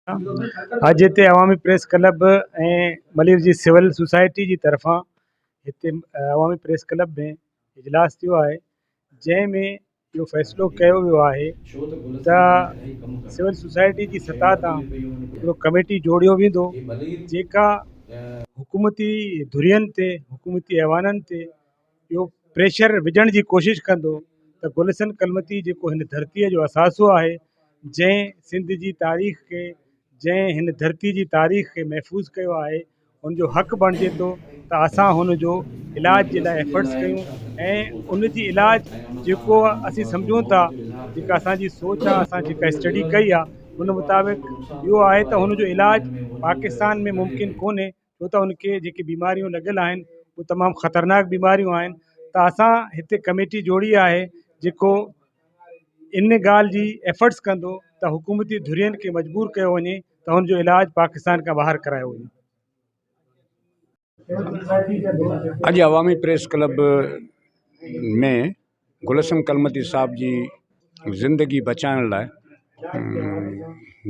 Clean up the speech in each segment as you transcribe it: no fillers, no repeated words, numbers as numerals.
اڄ هتي عوامي press club ۽ Malir جي سول سوسائٽي جي طرفان هتي عوامي پريس ڪلب ۾ اجلاس ٿيو آهي، جنهن ۾ اهو فيصلو ڪيو ويو آهي ته سول سوسائٽي جي سطح تان هڪڙو ڪميٽي جوڙيو ويندو، جيڪا حڪومتي ڌرين تي، حڪومتي ايوانن تي اهو پريشر وجهڻ جي ڪوشش ڪندو ته گلشن ڪلمتي جيڪو هن ڌرتيء جو اثاثو آهي، جنهن سنڌ جي تاريخ کي، جنهن هن ڌرتي جي تاريخ کي محفوظ ڪيو آهي، ان جو حق بڻجي ٿو ته اسان هن جو علاج جي لاء ايفرٽس ڪيون ۽ ان جي علاج جيڪو اسين سمجهون ٿا، جيڪا اسان جي سوچ آهي، اسان جيڪا اسٽڊي ڪئي آهي، ان مطابق اهو آهي ته هن جو علاج پاڪستان ۾ ممڪن ڪونهي. ڇو ته ان کي جيڪي بيماريون لڳل آهن اهي تمام خطرناڪ بيماريون آهن ته اسان هتي ڪميٽي جوڙي آهي جيڪو ان ڳالهه جي ايفرٽس ڪندو ته حڪومتي ڌرين کي مجبور ڪيو وڃي ته هن جو علاج پاڪستان کان ٻاهر ڪرايو وڃي. اڄ عوامي پريس ڪلب ۾ گل حسن ڪلمتي صاحب جي زندگي بچائڻ لاء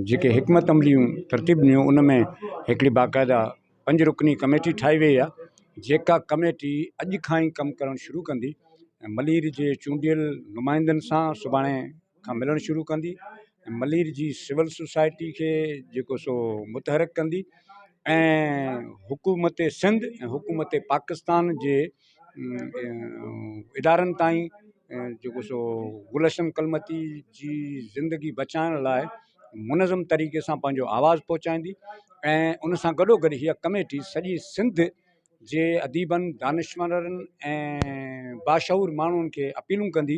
جيڪي حڪمت عمليون ترتيب ڏنيون ان ۾ هڪڙي باقاعده پنج رڪني ڪميٽي ٺاهي وئي آهي، جيڪا ڪميٽي اڄ کان ئي ڪم ڪرڻ شروع ڪندي ۽ ملير جي چونڊيل نمائندن سان سڀاڻي کان ملڻ شروع ڪندي ۽ ملير جي سول سوسائٽي کي جيڪو سو متحرڪ ڪندي ۽ حڪومت سنڌ ۽ حڪومت پاڪستان جي ادارن تائين جيڪو سو گلشن ڪلمتي جي زندگي بچائڻ لاءِ منظم طريقي سان پنهنجو آواز پهچائيندي ۽ ان سان گڏو گڏ هيءَ ڪميٽي سڄي سنڌ جي اديبن دانشورن ۽ باشعور ماڻهن کي اپيلون ڪندي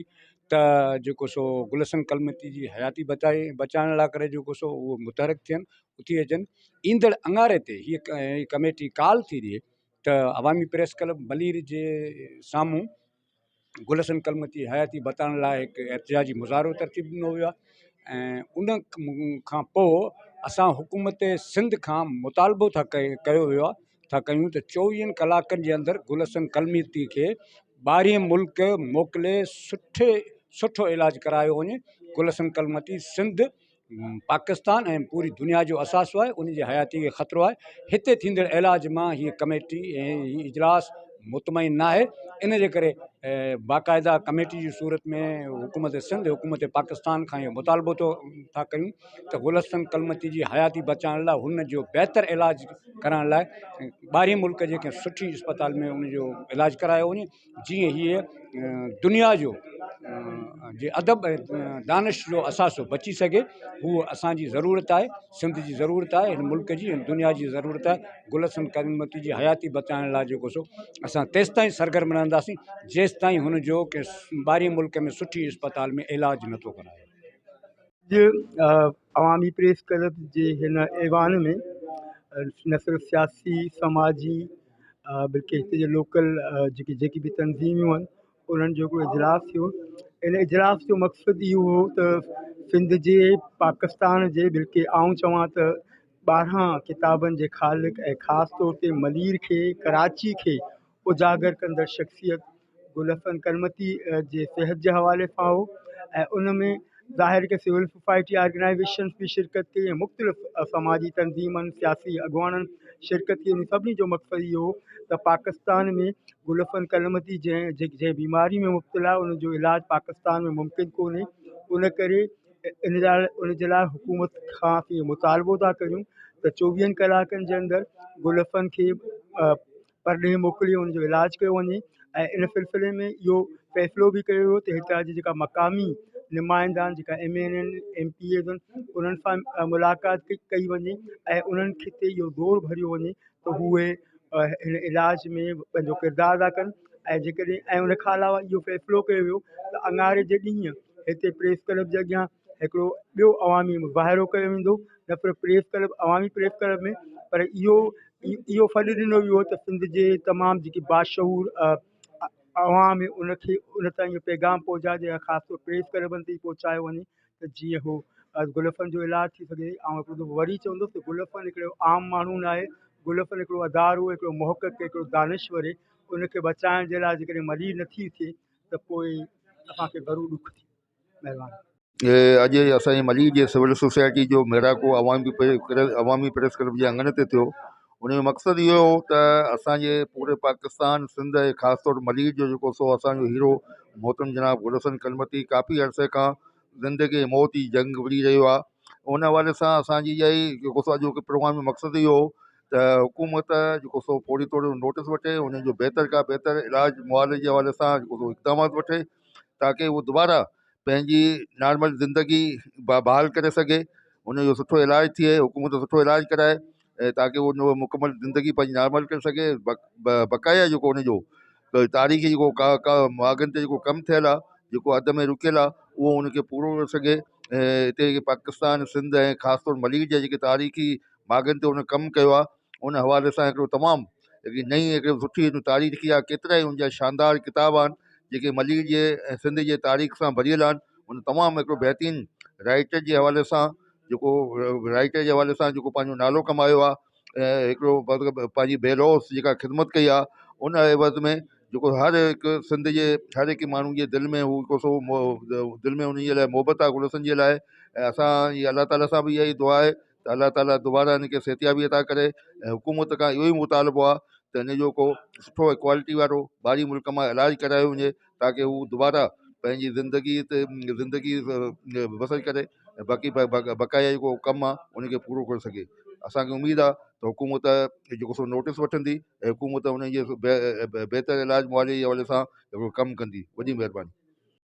ته جيڪو سو گلشن ڪلمتي جي حياتي بچائي بچائڻ لاءِ ڪري جيڪو سو اهو متحرڪ ٿين، اٿي اچن. ايندڙ اڱاري تي هيءَ ڪميٽي ڪال ٿي ڏئي ته عوامي پريس ڪلب ملير جي سامهون گل حسن ڪلمتي حياتي بچائڻ لاءِ هڪ احتجاجي مظاهرو ترتيب ڏنو ويو آهي ۽ ان کان پوءِ اسان حڪومت سنڌ کان مطالبو ٿا ڪيو ويو آهي ٿا ڪيون ته چوويهن ڪلاڪن جي اندر گل حسن ڪلمتي کي ٻاهرين ملڪ موڪلي سٺي سٺو علاج ڪرايو وڃي. گل حسن ڪلمتي سنڌ، پاڪستان ۽ پوري دنيا جو اثاثو آهي، ان جي حياتي کي خطرو آهي. هتي ٿيندڙ علاج مان هيء ڪميٽي ۽ هي اجلاس مطمئن ناهي، ان جي ڪري باقاعده ڪميٽي جي صورت ۾ حڪومت سنڌ حڪومت پاڪستان کان اهو مطالبو ٿو ٿا ڪيون ته گل حسن ڪلمتي جي حياتي بچائڻ لاء هن جو بهتر علاج ڪرائڻ لاء ٻاهرين ملڪ جي ڪنهن سٺي اسپتال ۾ ان جو علاج ڪرايو وڃي، جيئن هيء دنيا جو جي ادب ۽ دانش جو اثاثو بچي سگهي. هوء اسان جي ضرورت آهي، سنڌ جي ضرورت آهي، هن ملڪ جي هن دنيا جي ضرورت آهي. گل حسن ڪلمتي جي حياتي بچائڻ لاءِ جيڪو سو اسان تيستائين سرگرم رهنداسين جيستائين هن جو ڪنهن ٻاهرين ملڪ ۾ سٺي اسپتال ۾ علاج نٿو ڪرايو. اڄ عوامي پريس ڪلب جي هن ايوان ۾ نه صرف سياسي، سماجي بلڪه هتي جي لوڪل جيڪي جيڪي به تنظيمون آهن انهن جو هڪڙو اجلاس ٿيو. ان اجلاس جو مقصد اهو هو ته سنڌ جي، پاڪستان جي، بلڪه آئون چوان ته 12 ڪتابن جي خالق ۽ خاص طور تي ملير کي، ڪراچي کي اجاگر ڪندڙ شخصيت گل حسن ڪلمتي جي صحت جي حوالي سان هو ۽ ان ۾ ظاهر ڪي سول سوسائٽي آرگنائيزيشنس به شرڪت ڪئي ۽ مختلف سماجي تنظيمن، سياسي اڳواڻن شرڪت ڪئي. ان سڀني جو مقصد اهو هو ته پاڪستان ۾ گل حسن ڪلمتي جنهن جنهن بيماري ۾ مبتلا آهي ان جو علاج پاڪستان ۾ ممڪن ڪونهي، ان ڪري ان لاء ان جي لاء حڪومت کان اسين مطالبو ٿا ڪريون ته چوويهن ڪلاڪن جي اندر گل حسن کي پرڏيهه موڪلي ان جو علاج ڪيو وڃي ۽ ان سلسلي ۾ اهو فيصلو به ڪيو ويو ته هتان جي جيڪا مقامي نمائندا آهن، جيڪا M N N, M P As آهن، انهن سان ملاقات ڪئي وڃي ۽ انهن کي تي اهو زور ڀريو وڃي ته اهي هن علاج ۾ پنهنجو ڪردار ادا ڪن ۽ جيڪڏهن ۽ ان کان علاوه اهو فيصلو ڪيو ويو ته اڱاري جي ڏينهن هتي پريس ڪلب جي اڳيان هڪڙو ٻيو عوامي مظاهرو ڪيو ويندو، نه صرف پريس ڪلب، عوامي پريس ڪلب ۾ پر اهو اهو سڏ ڏنو ويو ته سنڌ جي تمام جيڪي باشعور عوام ان کي ان تائين اهو پيغام پهچائجي ۽ خاص طور پريس ڪلبن تائين پهچايو وڃي ته جيئن هو گل حسن جو علاج ٿي سگهي. آئون هڪڙو دفعو وري چوندس ته گل حسن هڪڙو عام ماڻهو نه آهي، گل حسن هڪڙو ادارو، هڪڙو محقق، هڪڙو دانشور آهي. ان کي بچائڻ جي لاءِ جيڪڏهن مري نٿي ٿئي ته پوءِ اسان کي ضرور ڏک ٿيندو. مهرباني. اڄ اسان جي ملير جي سول سوسائٽي جو ميڙاڪو عوامي عوامي پريس ڪلب جي اڱڻ تي ٿيو. ان جو مقصد اهو هو ته اسان جي پوري پاڪستان سنڌ ۽ خاص طور ملير جو جيڪو سو اسان جو هيرو محترم جناب گل حسن ڪلمتي ڪافي عرصي کان زندگي ۽ موت جي جنگ وڙهي رهيو آهي. ان حوالي سان اسان جي اها ئي جيڪو سو اڄوڪي پروگرام جو مقصد اهو هو ته حڪومت جيڪو سو فوري طور نوٽس وٺي ان جو بهتر کان بهتر علاج معالجي جي حوالي سان جيڪو سو اقدامات وٺي تاڪه هو دوباره پنهنجي نارمل زندگي بحال ڪري سگهي، ان جو سٺو علاج ٿئي، حڪومت سٺو علاج ڪرائي ۽ تاڪه هو ان مڪمل زندگي پنهنجي نارمل ڪري سگهي. بقايا جيڪو ان جو تاريخي جيڪو ماڳن تي جيڪو ڪم ٿيل آهي، جيڪو اڌ ۾ رڪيل آهي، اهو ان کي پورو ڪري سگهي. ۽ هتي پاڪستان سنڌ ۽ خاص طور ملير جا جيڪي تاريخي ماڳن تي ان ڪم ڪيو آهي، ان حوالي سان هڪڙو تمام هڪڙي نئين هڪڙي سٺي هڪڙي تاريخ لکي آهي. ڪيترا ئي ان جا شاندار ڪتاب آهن جيڪي ملير جي ۽ سنڌ جي تاريخ سان ڀريل آهن. ان تمام هڪڙو بهترين رائيٽر جي حوالي سان جيڪو رائيٽر جي حوالي سان جيڪو پنهنجو نالو ڪمايو آهي ۽ هڪڙو مطلب پنهنجي بي لوث جيڪا خدمت ڪئي آهي ان عيوض ۾ جيڪو هر هڪ سنڌ جي هر هڪ ماڻهو جي دل ۾ هو هڪ سو دل ۾ ان جي لاء محبت آهي گل حسن جي لاء. ۽ اسان جي الله تعاليٰ سان به اها ئي دعا آهي ته الله تعاليٰ دوباره هن کي صحتيابي عطا ڪري ۽ حڪومت کان اهو ئي مطالبو آهي ته هن جو ڪو سٺو ۽ ڪوالٽي وارو ٻاهرين ملڪ مان علاج ڪرايو وڃي تاڪه هو دوباره پنهنجي زندگي تي زندگي بسر ڪري ۽ باقي بقايا جيڪو ڪم آهي ان کي پورو ڪري سگهي. اسانکي اميد آهي ته حڪومت جيڪو سو نوٽس وٺندي ۽ حڪومت ان جي بهتر علاج معالجي جي حوالي سان هڪڙو ڪم ڪندي. وڏي مهرباني.